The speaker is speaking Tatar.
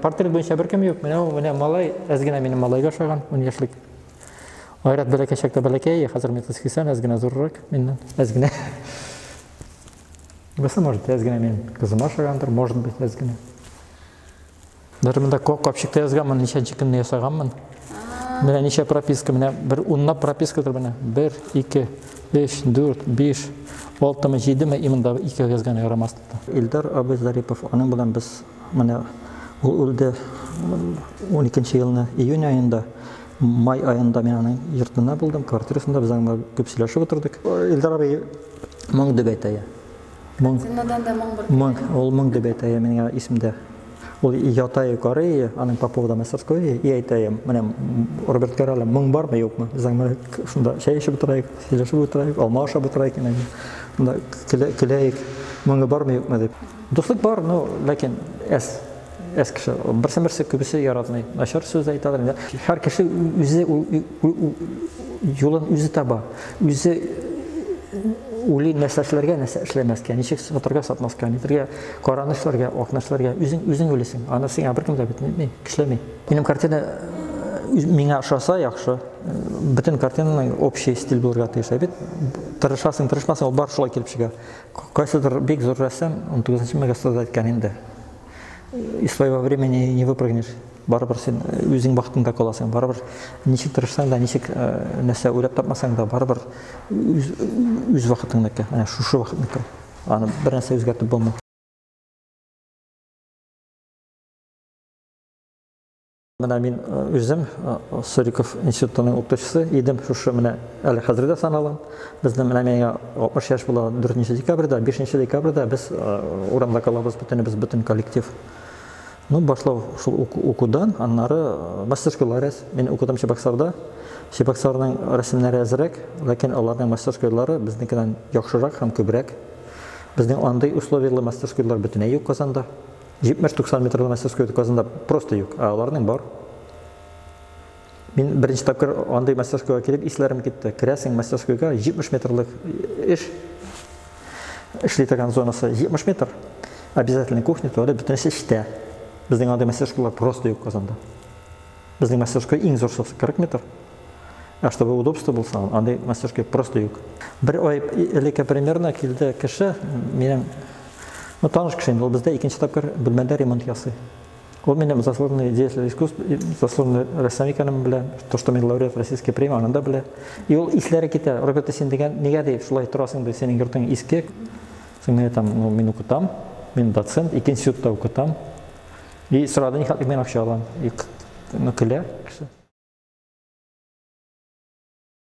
Портрет буенча беркем юк. Менә ул, менә малай, әз генә минем малайга ошаган, 10 яшьлек. Айрат бәләкәй чакта бәләкәй, хәзер метр 80, әз генә зуррак миннән, әз генә. Бусы, может, әз генә минем кызыма ошагандыр, может быть, әз генә. Даже монда капчыкта язганмын, ничәнче көнне ясаганмын. Менә ничә прописка, менә бер унлап пропискадыр менә. 1, 2, 3, 4, 5, 6-мы, 7-ме, и монда 2 язган ярамас. Илдар абый Зарипов, аның белән без менә ул үлде 12 елны июнь аенда, май аенда мин аның йортында булдым, квартирасында без аның белән күп сөйләшеп утырдык. Илдар абый моң дип әйтә. Моң. Картинадан да моң бер. Моң, ул моң дип әйтә, миңа исемдә. Ул ята югары, аның по поводу мастерской, и әйтә, менә Роберт Карале, моң бармы, юкмы? Без аның белән шунда чәй эчеп утырайык, сөйләшеп утырайык, алма ашап утырайык, инде. Шунда көләйек, моңы бармы, юкмы дип. Дуслык бар, но ләкин әз, әз кеше. Берсен-берсе күбесе яратмый. Начар сүз әйтәләр инде. Һәр кеше үзе юлын үзе таба. Үзе уйлый нәрсә эшләргә, нәрсә эшләмәскә, ничек сатырга, сатмаска, нитергә, караны эшләргә, акны эшләргә. Үзең, үзең уйлыйсың. Аны сиңа беркем дә бит нитми, көчләми. Минем картина миңа ошаса яхшы. Бөтен картинаның общий стиль булырга тиеш. Ә бит тырышасың, тырышмасаң, ул бар шулай килеп чыга. Кайсыдыр бик зур рәссам 19 гасырда әйткән инде. Из своего времени не выпрыгнешь. Барыбер син үзең вакытыңда каласың. Барыбер ничек тырышсаң да, ничек нәрсә уйлап тапмасаң да, барыбер үз вакытыңныкы. Менә шушы вакытныкы. Аны бер нәрсә үзгәртеп булмый. Менә мин үзем Суриков институтының укытучысы идем. Шушы менә әле хәзер дә саналам. Безнең менә миңа 60 яшь була 4 декабрьдә, 5 декабрьдә без урамда калабыз, бөтенебез, бөтен коллектив. Ну, башлау шул укудан, аннары мастерскойлар әз. Мин укыдым Чебоксарда. Чебоксарның рәсемнәре әзрәк, ләкин аларның мастерскойлары безнекедән яхшырак һәм күбрәк. Безнең андый условияле мастерскойлар бөтенләй юк Казанда. 70-90 метрлы мастерской Казанда просто юк, ә аларның бар. Мин беренче тапкыр андый мастерскойга килеп исләрем китте. Керәсең мастерскойга, 70 метрлык эш эшли торган зонасы 70 метр. Обязательно кухня, туалет, бөтенесе эштә. Безнең андый мастерскойлар просто юк Казанда. Безнең мастерской иң зурсы 40 метр. А чтобы удобство булса, андый мастерской просто юк. Бер ай элек примерно килде кеше, минем, ну, таныш кеше инде, ул бездә икенче тапкыр бүлмәдә ремонт ясый. Ул минем заслуженный деятель искусств, заслуженный рәссам икәнен белә, то, что мин лауреат российской премии, аны да белә. И ул исләре китә, Роберт, син дигән, нигә ди, шулай торасың ди, синең йортың иске. Соң мин әйтәм, ну, мин укытам, мин доцент, ике институтта укытам. И сорады, нихәтлек мин акча алам. И, ну, көлә кеше.